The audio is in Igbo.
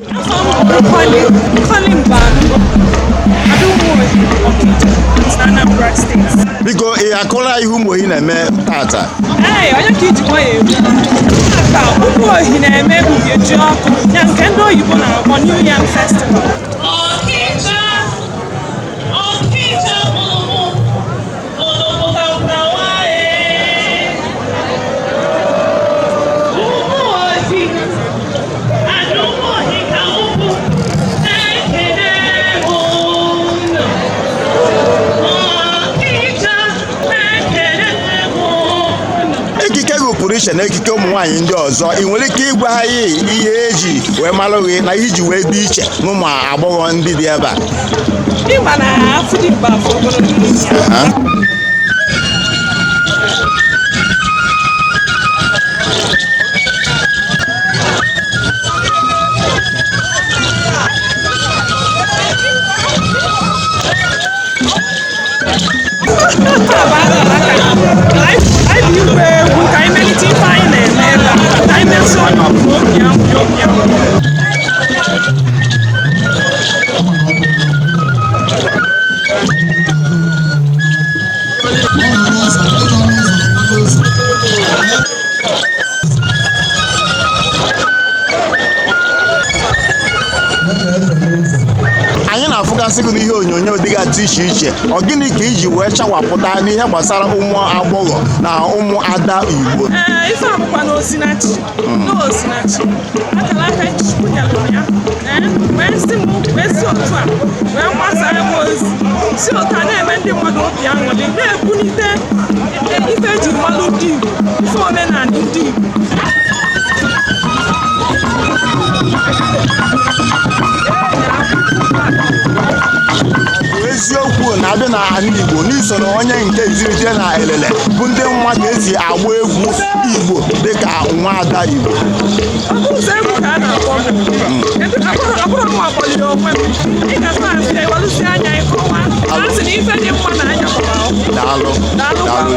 Afa m bụ Nkoli, Nkoli Mbanu, Ada Ụmụohi, Ọkịja, na Anambra Steeti. Biko, ị akụla ihe Ụmụohi na-eme tata? Ee, onye ka iji nwayọ egwu? Tata, Ụmụohi na-eme uhie ji ọkụ, ya nke ndị oyibo na-akpọ New Yam Festival. Ọkịja, Ọkịja mụrụ mụ, pụtawa. Ụmụohi, Ada Ụmụohi ka mụ bụ, na-ekele unu. Ọkịja, na-ekele unu. Ekike gị pụrụ iche na ekike ụmụ nwaanyị ndị ọzọ. Ị nwere ike ịgwa anyị ihe eji wee malụ gị na ihe iji wee dị iche na ụmụ agbọghọ ndị dị ebe a? Ịma na afọ dị mkpa, afọ ogologo ya. Taa bụ akara aka. Anyị bụ igwe egwu ka anyị melite ife anyị na-eme ebe a, ka anyị mesie onye ọbụla obi ahụ obi ahụ. Anyị na-afụgasị gị n'ihe onyonyo dịgasị iche iche. Ọ gịnị ka iji wee chawapụta n'ihe gbasara ụmụ agbọghọ na ụmụ ada Igbo? Ee, ife a bụkwa na Osinachi, na Osinachi akara aka Chukwu nyere m ya. Ee, wee sị m wee si otu a wee gbasara m ozi, si otu a na-eme ndị mmadụ obi aṅụrị, na-ebunite ife eji mmalụ ndị Igbo, ife omenala ndị Igbo. Eziokwu na-abịa na ala Igbo n'isoro onye nke zirite na elele bụ ndị nwa ka esi agba egwu Igbo dịka nwaada Igbo. Ọ bụ ụzọ egwu ka a na-akpọ m. Kedu abụrụ m akpọliri onwe m? Ị ga na-asị ewelụsi anya ịkọwa a sị na ife dị mma na anya gbara ọkụ. Daalụ. Daalụ. Daalụ.